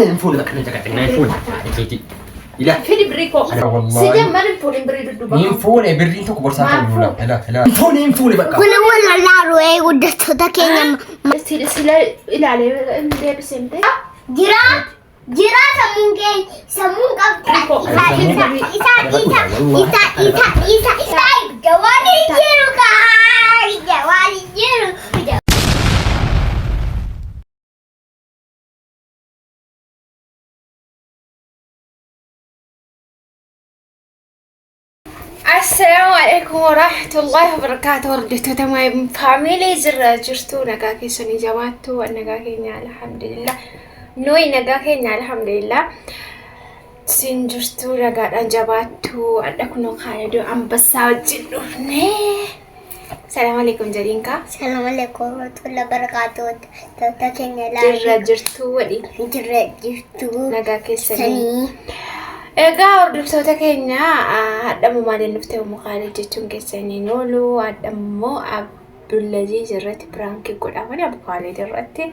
Fuune hin fuune bakka nan caqaxe hin fuune. Keeti. Ila. Fidi birrii koo. Ana wallahi. Si jamman hin fuudhin birrii dudduuba. Hin fuune birriin tokko borsaa Maal ta'u lula. fuute? Ila ila. Hin fuune hin fuune bakka. Kun wallalaaru ee guddattoota keenya. Sila ilaalee deebisee miti. Jira jira sammuun keenya sammuun qabda. Isa isa isa isa isa isa isa isa jawaan hin jiru kaa jawaan hin jiru. Assalaamu alaikum warahmatullahi wabarakatuh. Hordoftoota my family jirra jirtu nagaa keessanii jabaattu nagaa keenya alhamdulillah. Nuyi nagaa keenya alhamdulillah. Sin jirtu nagaadhaan jabaattu adha kunoo kaayidoo ambassaa wajjin dhufne. Salaamu alaikum jedhiin kaa. Salaam alaikum warahmatullahi wabarakatuh. Hordoftoota keenya Jirra ilaalu. jirtu waliin Jirra jirtu. nagaa keessanii. Sanii. Egaa hordoftoota keenya hadhamu maaliin dhuftee mukaale jechuun keessaniin oolu hadhammoo Abdullaziz irratti piraankii godhaafanii Abukaalee irratti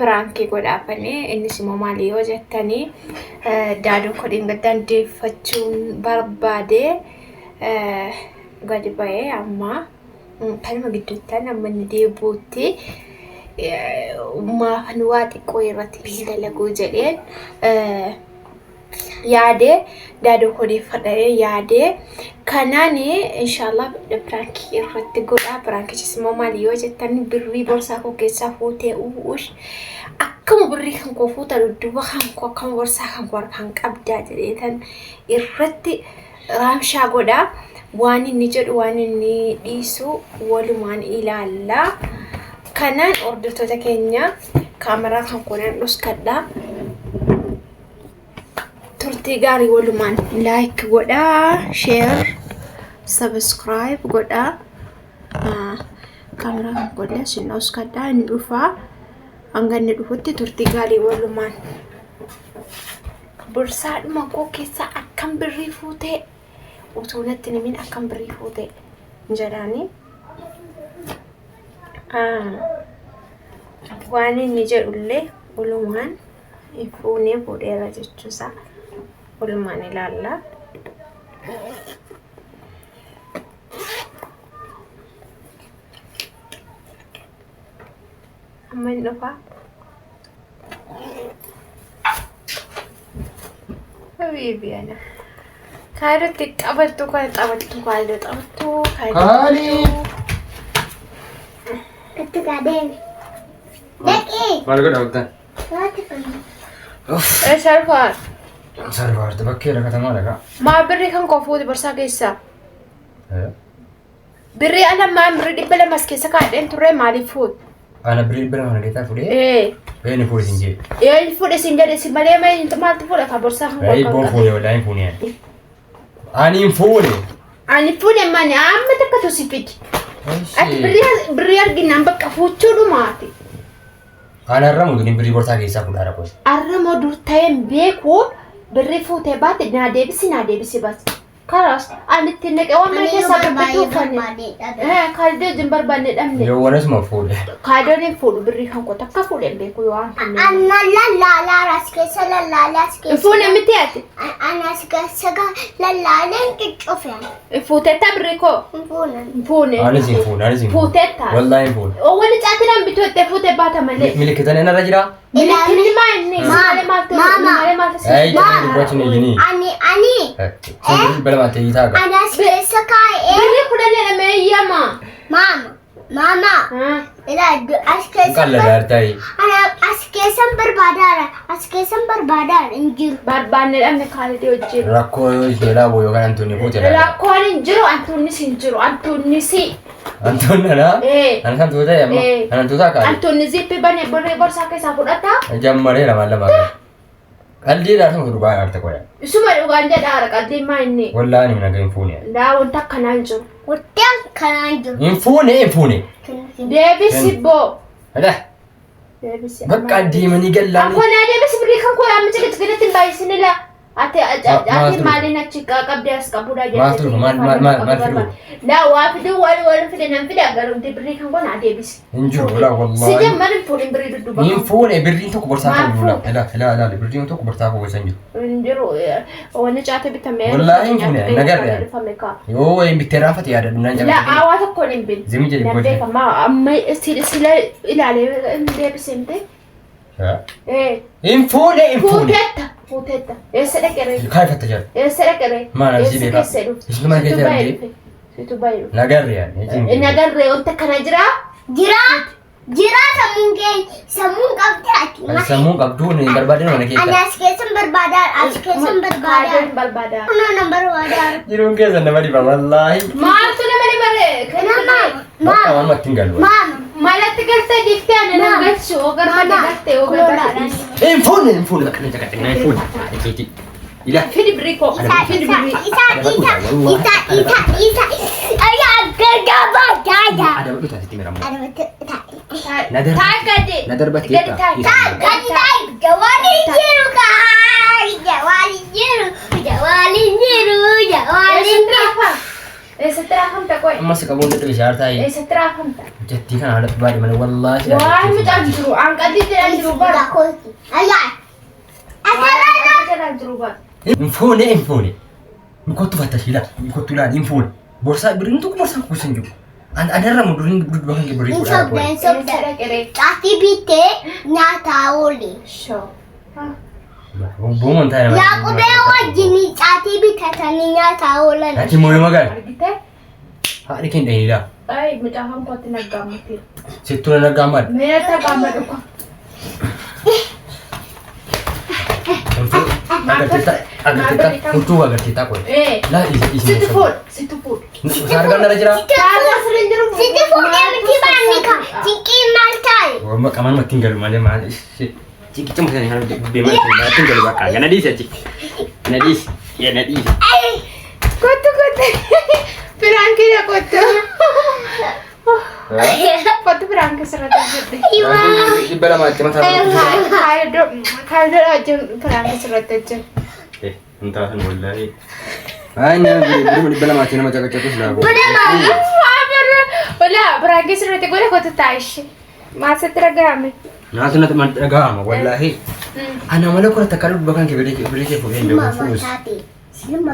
piraankii godhaafanii innis immoo maali yoo jettanii daaduu kodhiin gaddaan deeffachuun barbaade gadi ba'ee amma kanuma gidduuttan amma inni deebi'utti maafan waa xiqqoo irratti hin dalaguu jedheen yaadee daaduu kodeeffadhee yaadee kanaan inshaallah piraankii irratti godha piraankichis immoo maali yoo jettan birrii borsaa koo keessaa fuutee uush akkama birrii kan koo fuuta dudduuba kan koo akkama borsaa kan koo harkaan qabdaa jedheetan irratti raamshaa godha waan inni jedhu waan inni dhiisu walumaan ilaalla kanaan hordoftoota keenya kaameraa kan koo nan dhoskadha. Turtii gaarii walumaan like godhaa, share, subscribe godhaa. Kaameraa kan godhee isin dhoskadhaa inni dhufaa. Hanga inni dhufutti turtii gaarii walumaan. Borsaadhuma koo keessaa akkam birrii fuutee utuu natti hin himin akkam birrii fuutee jedhaanii. Waan inni jedhullee walumaan fuunee fuudheera jechuusaa walumaan ilaalla. Amma hin dhufaa. Habiibi ana. Kaayirootti taphattu kan taphattu kaayiroo taphattu kaayiroo. Kaali. Itti gadeemi. Dhaqee. Maal godha oltan? Waati kun. Sarfaa. Sarbaarti bakkee rakatamaa dhagaa. Maa birrii kan koo fuute borsaa keessaa. Birrii ala maan birrii 200 as keessa kaadheen turre maaliif fuute? Ana birrii 200 kana keessaa fuudhee Ee. Beeni fuudhe sin jedhe. Ee fuudhe sin jedhe si malee maaltu fuudha ka borsaa kan koo Ee kan boon qabu. fuudhe wallaahi hin fuune ani. Ani hin fuune. Ani fuudhe mani amma takka tu si fidi. Ati birrii birrii arginaan bakka fuuchuu dhumaati. Ana irra mutu birrii borsaa keessaa fuudhaa rakkoo. Arra moo dur ta'een beeku birrii fuutee baate naa deebisi naa deebisi bas. Karaas ani itti naqee waan mana Ani keessaa yoo barbaadu baay'ee uffanne. barbaadee dhabe. Eh, kaaldee wajjin barbaanne dhabne. Yoo wanasuma fuudhe. Kaadoon hin fuudhu birrii kan koo takka fuudhe hin beeku yoo waan kanneen. Anna lallaalaa as keessa lallaalaa as Hin keessa. fuune miti ati. Ana as keessa lallaaleen ciccufe. Hin fuuteetta birrii koo. Hin fuunan. Hin fuune. Anis hin fuune anis hin fuune. Fuuteetta. Wallaahi hin fuune. Wani caatinaan bituu itti fuutee baata malee. Milikitan inni irra jiraa? Milikinni maa inni? Malee maaltu Mama. malee maaltu Ee jedhanii dubbachuun eeyyanii. Ani ani Sun 200 ta'ee taaga. ana as keessa kaa'ee. Birrii 10 jedhamee eeyyama. Maama maama ilaa as keessa. Qalla daartayi. Ana as keessan barbaadaara as keessan barbaadaara hin jiru. Barbaanne dhabne kaalidee wajjin. Rakkoo yoo ishee laabu yookaan antuunni fuute laata. Rakkoon hin jiru antuunnis hin jiru antuunnis. Antuunni ana? Ee. Ana kan tuuta amma? Ee. Ana tuuta kaali? Antuunni zippii bane birrii borsaa keessaa fudhata. Jammaree lamaan lamaan. Qaldiidhaa sun dhugaa aarta qoya. Isuma dhugaan jedha haara qaldiin maa inni. Wallaahi ani naga hin fuune. Daa wanta akkanaa hin jiru. Wanti akkanaa hin jiru. Hin fuune hin fuune. Deebisi boo. Hada. Deebisi. Bakka deemanii gallaan. Akkoo naa deebisi birrii kan koo amma ciqiciqinatti hin baay'isin ilaa. Ati ati Maaltu maaliin na achi qabdee as qabuudha jettee. Maaltu dhufa? Maal- maal- maal- maal fiduu? Laa waa fiduu waan waan fide nan fida garuu birrii kan kun adeebisi. Hin jiru laa Si wallaahi. jamman hin fuudhin birrii dudduuba. Hin fuune birriin tokko borsaa koo Maal jiru laa. fuute? Ilaa ilaa ilaa birriin tokko borsaa koo keessa hin jiru. Hin jiru wanni caate bitamee. Wallaahi hin fuune, nagarre ani. Yoo wayiin bittee raafate yaadadhu naan Laa jaalladhu. awaa tokkoon hin bin. Zimi jedhi Nan booda. beekama amma sila ilaalee hin deebisimte. Hin fuune hin fuune. Fuuteetta fuuteetta eessa dhaqere Kaayfatta jira. eessa dhaqere Maal asii eessa beekaa? keessa dhufte Isin mana keessa situ baay'ee jirti? dhufe situ baay'ee dhufe. Nagarre yaadne. Nagarree wanta kana jira. Jira jira sammuun kee sammuun qabdi ati. Sammuun qabduun hin barbaadin mana Ani keessa. as keessan barbaadaa as keessan barbaadaa. Kaadeen barbaada. Kunoo nan barbaadaa. Jiruun keessa nama dhiba wallaahi. Maaltu nama dhibare? Mama Bakka mama waan ittiin galu. mama. Malatti galtee dhiiftee ani nan galchu oo garbadde galtee oo garbadde. Hin fuune hin fuune bakka nama caqatin hin fuune. Keeti. Ilaa. Fidi birrii koo Isa fidi isa birrii. isa isa isa isa isa. Ayyaa gargaabaa daadaa. Adabadhu taasisti miramu. Adabatti taa'e. Na darbatte. Taa gadi. Na darbatte Gadi taa. Gadi taa'e jawaali jiru kaa jawaali jiru jawaali jiru jawaali Eessatti raafama? Eessatti raafamta qoy? Ammas qabuun dadhabe shaartaa Eessatti raafamta? jettii kana haalatti baadhi malee wallaahi. Waan mucaan jiru an qalbii jedhaan jiru bara. jiru. Ayyaa. Waan qalbii jedhaan jiru bara. Hin fuune hin fuune. Kottu fattashi ilaa kottu ilaali hin fuune. Borsaa birriin tokko borsaa keessa hin jiru. Adarra muduriin dudduuba kan birrii Hin kudhaa sobda hin Eessa sobda. dhaqere? Caatii bittee nyaataa oole. Shoo. Booma taa'e. Yaaqubee wajjin caatii bitatanii nyaataa oolan. Ati mooyoo magaala. Argitee? Haadhi keenya dhahee Ay mucaan kan kootti naggaammatee. Sittuu na naggaammadha. Meera tagaammadhu kwa. Agarteetta agarteetta huccuu agarteetta qoy. Ee. Laa isa isa. Sitti fuudh sitti fuudh. Saargaan nara jira. Taa'aa sirriin jiru. Sitti fuudhee miti baanni ka cinqii maal taa'e? Wamma qamaan ittiin galu malee maal ciqicha muka sana dubbee maal ittiin galu bakka gana dhiisi achi. Na dhiisi. Yaa na dhiisi. Kottu kottu. Piraankiidha kottu. Kottu piraankii sirratti hojjedhe. Dhibba lama itti mataa. Kaayidoo wajjin piraankii sirratti hojjedhe. Hin taatan wallaahi. Ay nama birrii dhibba lamaatti nama caqacaqus laabu. Wala piraankii sirratti godhe kottu taa'ishi. Maal sitti dhaga'ame? Naatu natti man dhaga'ama wallaahi. Ana malee kora takka dubba kan kee birrii kee fuudhee hin Silma beeku fuus. taate silma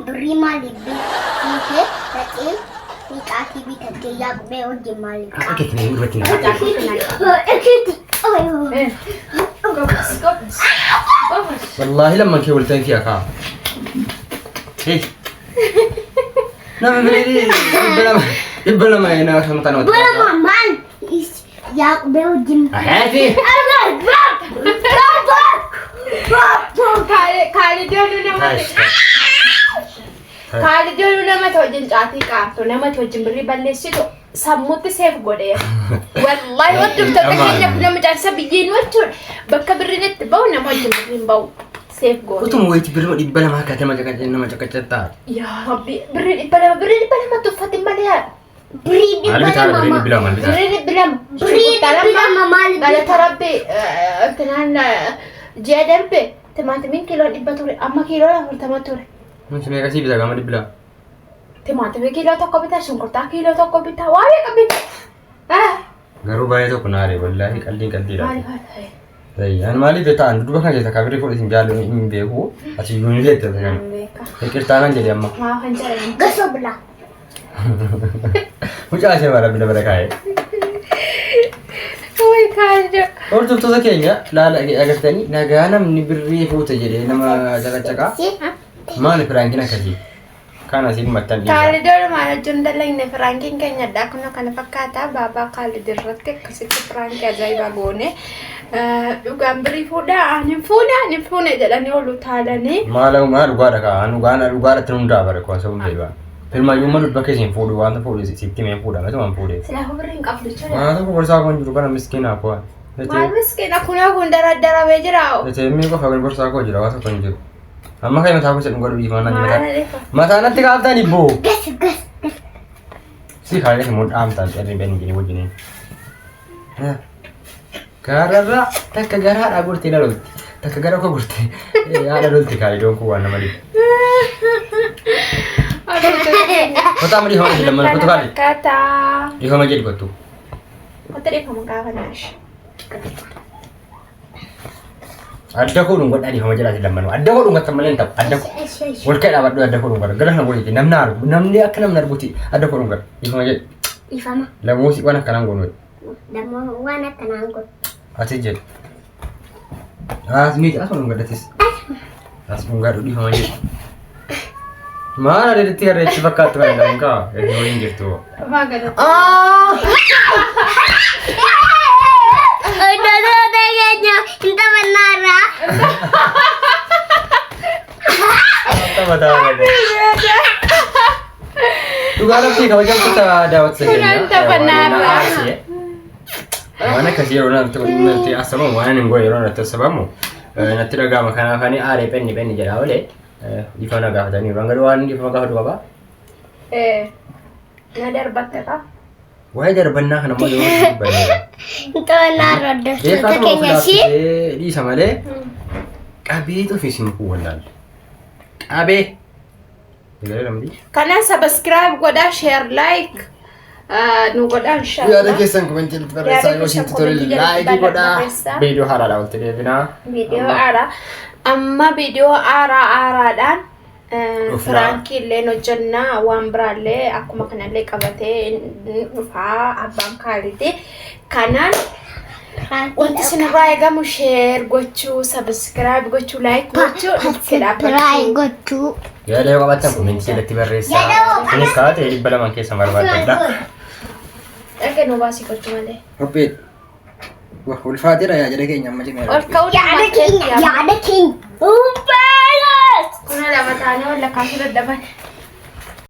birrii maaliif bittee dhaqee caatii bitattee yaaqubee wajjin maaliif Akka keetti na irratti na. Qobas qobas. Qobas. Wallaahi lamman kee waltaan kee akaa. Nama birrii dhibba lama nama kan mataa namatti. Bula maal yaaqubee wajjin. Ahaati. Kaalidoonuu namatti kaalidoonuu namatti wajjin caatii qaamtu namatti wajjin birrii balleessitu sammuutti seef godhee. Wallaahi hordoftoota keenya kun nama caasa biyyeen jechuudha. Bakka birriin itti bahu nama wajjin birriin bahu seef godhe. Utuma wayitii birrii 200 akka nama caqacaqaa nama caqacaqaa. Yaa Rabbi birrii 200 birrii 200 uffati malee haadha. Birrii Maal dhibba bitaa lama birrii 200 maal bitaa? Birrii 200. Birrii 200 maal Galata Rabbi intinaan ji'a darbe timaatimiin kiiloo 100 ture amma kiiloo 40 ture. Mun meeqa sii bitaa gama 200? Timaatimii kiiloo 1 bitaa shunkurtaa kiiloo 1 bitaa waa meeqa bitaa? Garuu baay'ee tokko naare wallaahi qalliin qalliidha. Maaliif haa ta'e? Ani maaliif beektaa ani dudduuba kana keessa akka birrii fudhate hin jaallu hin beeku ati iyyuu ni beekta kana. Beeka. Iqirtaanaan jedhe amma. Maa kan jedhan. Gasoo bila. Mucaa ishee bara bila bara kaa'e. Way kaajoo. Hordoftoota keenya laala agartanii nagaa namni birrii fuute jedhee nama caqacaqaa. Maali piraankiin akkasii? Kan asiin maxxan dhiisaa. Kaalidoon maal hojii hin dalagne piraankiin keenyadha. Kun kana fakkaata. Baabaa Kaalid irratti akkasitti piraankii ajaa'ibaa goone. Dhugaan birrii fuudhaa ani hin fuune ani hin fuune jedhanii olu taalanii. Maal maal dhugaadha kaa ani dhugaan dhugaadhatti hundaa bare kuwa sababa beekaa. Filmaayyuu dubba keessa hin fuudhu waan fuudhu sitti mee fuudha miti waan fuudhe. Silaafuu birrii hin qabdu jechuudha. Waan tokko gorsaa kun jiru kana miskiinaa kuwa. Maal miskiina kunoo kun daradaramee jira. Eteemmii qofa kun gorsaa koo jira waan tokko hin jiru. Amma kan mataa gosa dhugaa dhiifama naan Maal mataa. dheefa. Mataa natti kaaftan ibboo. Gas gas gas. Si kaalee immoo dhaamtaan cirrii bani jedhee wajjiniin. Gaararraa takka garaadhaa gortee dhalooti. Takka gara koo gurte. Haadha lolti kaalidoon kun waan nama dhibu. Kotaa ma dhiifama jedhi lamman kottu kaali. Fakkaataa. Dhiifama jedhi kottu. Wanta dhiifama gaafa naash. Adda koo dhungadhaa dhiifama jedhaati lammanuu. Adda koo dhungattan malee hin ta'u. Adda koo. Wal ka'ee dhaabadhu adda koo dhungadha. Gara kana godhiti namni argu namni akka namni arguti adda koo dhungadha. Dhiifama jedhi. Ifama. Lamuusi waan akkanaan goonu jedhi. Lamoo waan akkanaan godhu. Ati jedhi. As miti asuma dhungadhatis. As dhungadhu dhiifama jedhi. Maal adeetti harreetti fakkaattu kana kan kaa erga waliin jirtu. Hordoftoota keenya hin taphannaarraa. Dhugaa rabbii kabajamtoota daawwattoota keenya. Kun taphannaarraa. Waan akkasii yeroo natti asabamu waan hin goone yeroo natti asabamu natti dhaga'ama kanaaf ani aaree phenni phenni jedhaa olee dhiifama na gaafatanii waan garuu waan dhiifama gaafatu qaba. Na darbatte qaba. Waa'ee darbannaa kana immoo yeroo dubbanne. Hin taphannaarraa hordoftoota Beekaatuma of keenya ishii. laaffisee dhiisa malee qabee ofiis hin kun wallaalle. Qabee. Egalee lamdi. Kanaan subscribe godhaa, share, like nu godhaa inshallah. Yaada keessan komentii jalatti barreessaa yoo isinitti tole like godhaa. Viidiyoo haaraadhaa walitti deebinaa. Viidiyoo haaraa. Amma viidiyoo haaraa haaraadhaan Dhufnaa. Piraankii illee hojjannaa waan biraallee akkuma kanallee qabatee ni dhufaa abbaan kaaliti. Kanaan wanti isinirraa eegamu share gochuu, subscribe gochuu, like gochuu, itti Subscribe dhaabbachuu. gochuu. Yaada yoo qabaattan komentii jalatti barreessaa. Yaada yoo qabaattan- Isinis kaa'ate 200 keessa barbaadadha. Dhaqee nu baasii gochuu malee. Qophii. Ulfaateedha yaa jala keenya amma cimeera. Ol ka'uu Yaada keenya yaada keenya. Umbeelas. Kuna lama taanee wal lakkaasuu dadhaban.